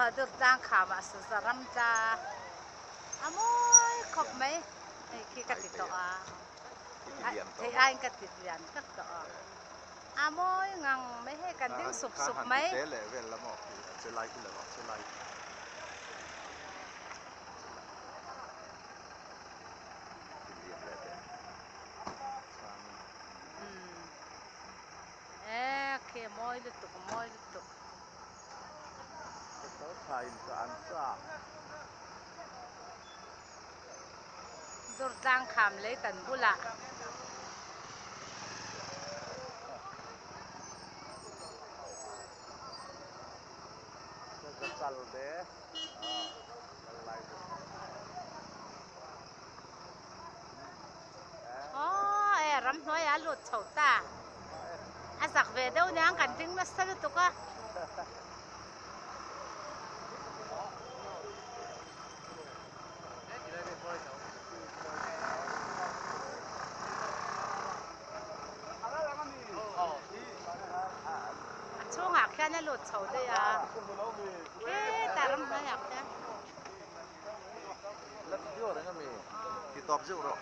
Durtlang khamah saza ram tla a mawi khawp mai hei khi ka ti tawh a thei aiin ka ti lian vek tawh a a mawi ngang mai hei kan ding sup sup mai. E khi mawi lutuk mawi lutuk. Durtlang kham lei tan bulah. Aw e ramhnuai ah a lut chho ta a zak ve deuh aniang kan ding nasa lutuk a. A chhungah khian a lut chho daih a hetah ramhnuai ah khian. La video reng a mi? Ti tawp zeuh rawh.